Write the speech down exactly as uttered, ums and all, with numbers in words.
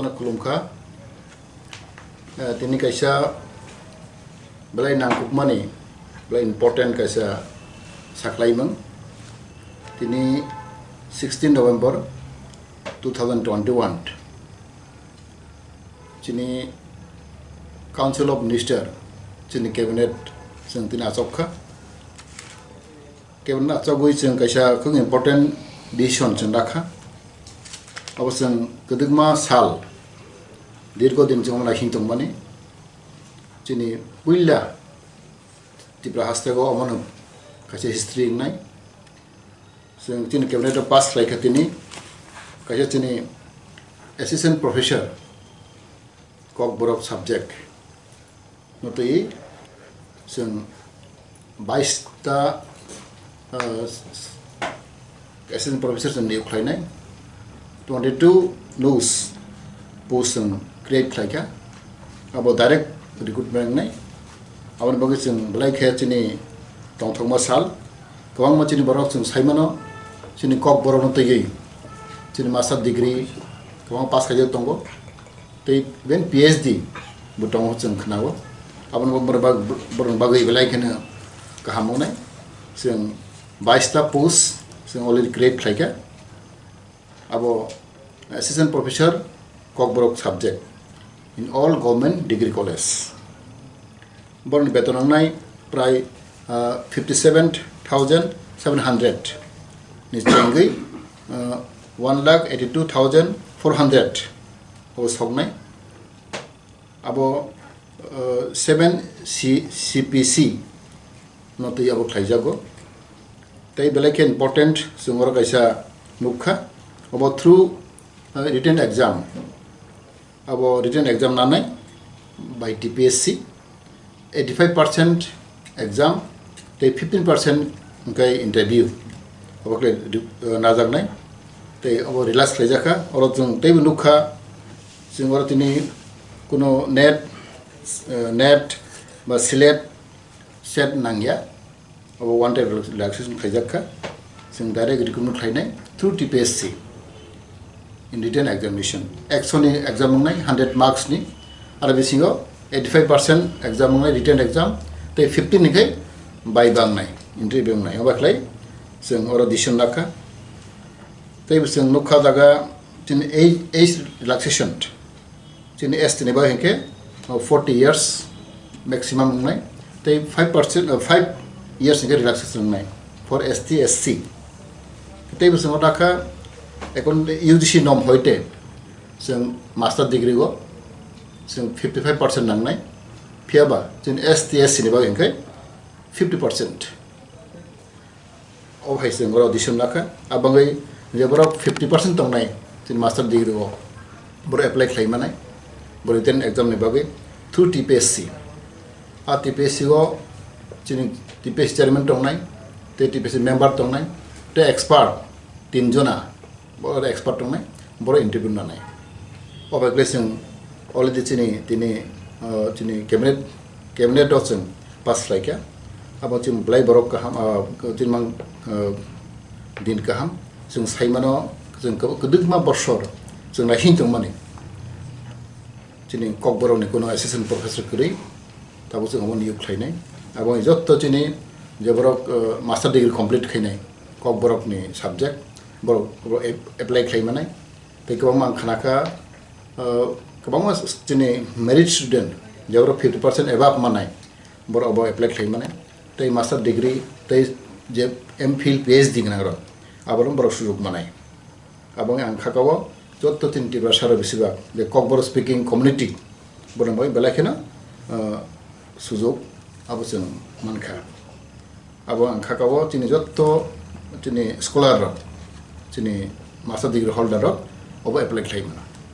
Khulumkha. Eh, tini kaisa belai nangkukmani, belai important kaisa saklaimung. Tini sixteen November two thousand twenty-one. Chini Council of Minister, chini cabinet chwng tini achok kha. Cabinet achogwi chwng kaisa khwng important decision chwng rakha. Abo chwng kwdwkma sal, dirgo din chwng omo naising tongmani. Chini puila Tripura hasteo omono kaisa history wngnai. Chwng chini cabinet o pass khlai kha tini kaisa chini assistant professor Kokborok subject no twi chwng bais ta, uh, assistant professor chwng niyok khlainai, twenty two nus post chwng create khlaikha, abo direct recruitment wngnai. Aboni bagwi chwng belai khe chini tongthokma sal, kwbangma chini borok chwng saimano, chini Kokborokno twiwi chini master degree kwbangma pass khaijak tongo. Tei even P H D bo tongo chwng khwnao. Abono bo borok bag-, borokni bagwi belai kheno kaham wngnai. Chwng bais ta post chwng already create khlaikha. Abo Assistant Professor Kokborok subject in all government degree college. Borokni beton wngnai prai, ah, fifty seven thousand seven hundred ni chengwi, ah, one lakh eighty two thousand four hundred o soknai. Abo, ah, seven C, C P C no twi abo khlaijago. Tei belai khe important chwng oro kaisa nukha, abo through, ah, written exam. Abo written exam nanai by T P S C, eighty five percent exam tei fifteen percent hwnkhe interview. Abo khe, uh, najaknai tei abo relax khlaijakha. Oro chwng teibo nukha, chwng oro tini kuno NET, uh, NET ba SLET, SET nangya. Abo one time relaxation khlaijak kha. Chwng direct recruitment khlainai through T P S C in written examination. Ekso ni exam wngnai, hundred marks ni, aro bisingo eighty five percent exam wngnai, written exam, tei fifteen ni khai viva wngnai, interview wngnai. Obo khlai chwng oro decision lakha. Tei bo chwng nukha jaga chini age, age relaxation. Chini S T ni bagwi hinkhe, uh, forty years maximum wngnai, tei five percent, uh, five years hinkhe relaxation wngnai for S T, S C. Tei bo chwng o dakha, ekon U G C norm hoite chwng master degree o chwng fifty five percent nangnai, phiyaba chini S T, S C ni bagwi hinkhe fifty percent. O hai chwng oro audition lakha, abangwi je borok fifty percent tongnai chini master degree o, borok apply khlai manai, borok written exam ni bagwi through T P S C. A T P S C o chini T P S C chairman tongnai, tei T P S C member tongnai, tei expert tin jona, borok expert tongnai, borok interview nanai. O bai khe chwng already chini tini, uh, chini cabinet, cabinet o chwng pass khlaikha. Abo chwng belai borok kaham, uh, chini mang, uh, din kaham. Chwng saimano chwng kwbangma borsor chwng naising tongmani. Chini Kokborokni kuno assistant professor kwrwi, tabuk chwng omo niyok khlainai. Abo jotto chini je borok, uh, master degree complete khainai Kokborokni subject, borok, borok ap-, apply khlai manai. Tei kwbangma ang khnakha, uh, kwbangma chini merit student, je borok fifty percent above manai, borok obo apply khlai manai. Tei master degree, tei je M Phil, P H D gwnangrok, aborok borok sujuk manai. Abo wngkha ang kha o jotto chini Tiprasa rok besibak je Kokborok speaking community borok bai belai kheno, ah, sujok abo chwng mankha. Abo ang kha o chini jotto chini scholar rok, chini master degree holder rok obo apply khlai mano.